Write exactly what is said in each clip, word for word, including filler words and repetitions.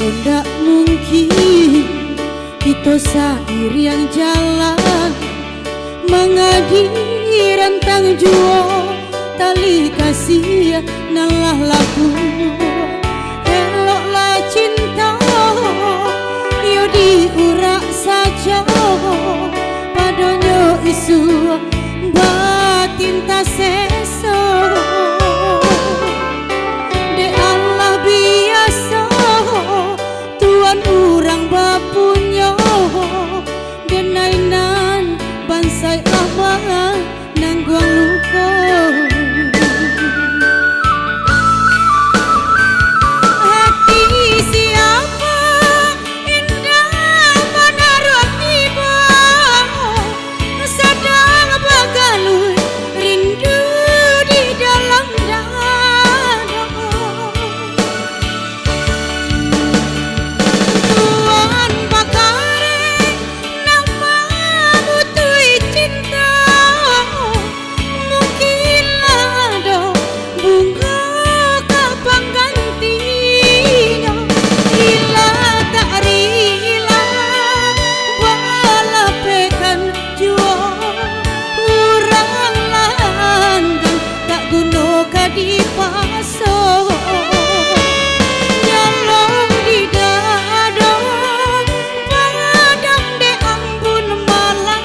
Ndak mungkin kito sairiang jalan, mangadi rantang juo tali kasih nan lah labuah. Eloklah cinto, yo diurak sajo, padonyo isuak batinta seso. Dek alah biaso tuan urang bapunyo, denai nan bansaik lamo nangguang luko. Hati siapa indak manaruah ibo, sadang bagaluih rindu di dalam dado. Tuan bakareh, nak mamutuih cinto, mungkinlah ado bungo ka panggantinyo. Rila tak rila, balapekan juo urang langgang, tak guno ka dipaso. Nyalong di dado, padang dek ambun malam,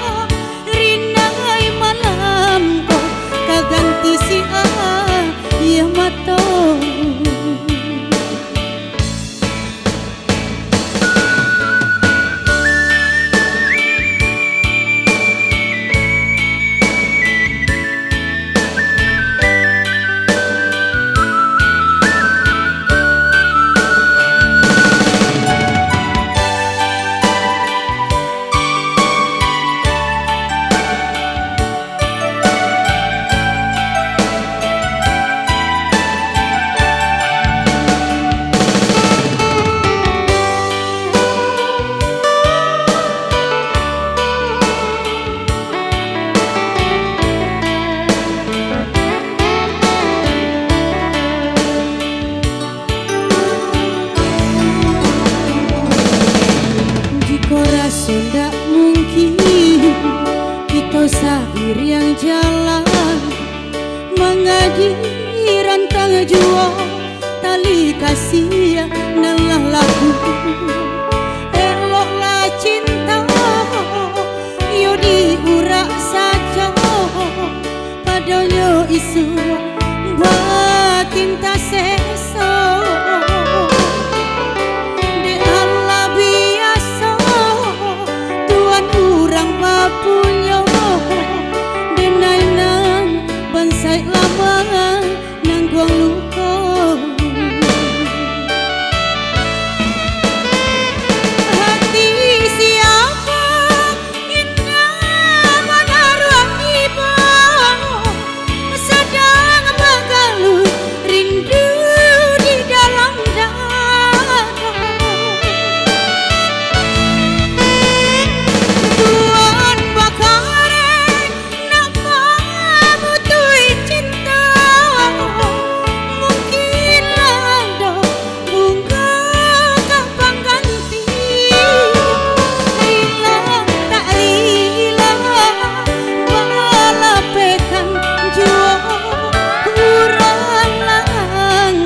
rinai malam ko ka ganti siang, iyo mato. Jikok raso ndak mungkin kito sairiang jalan, mangadi rantang juo tali kasih nan lah labuah. Eloklah cinto, yo diurak sajo, padonyo isuak batinta seso. Dek alah biaso tuan urang bapunyo, denai nan bansaik lamo nangguang luko. Hati siapa indak manaruah ibo, sadang bagaluh rindu di dalam dado. Tuan bakareh, nak mamutuih cinto, mungkinlah ado bungo ka pangganti. Rila tak rila, balapekan juo urang langgang,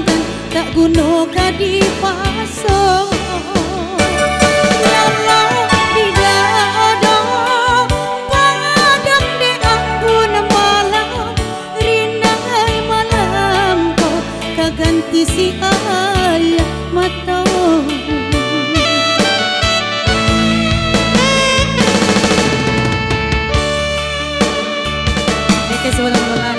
tak guno ka dipaso. Nyalong di dado, padang dek ambun malam, rinai malam ko ka ganti siang, iyo mato. Oke, sebelum mulai,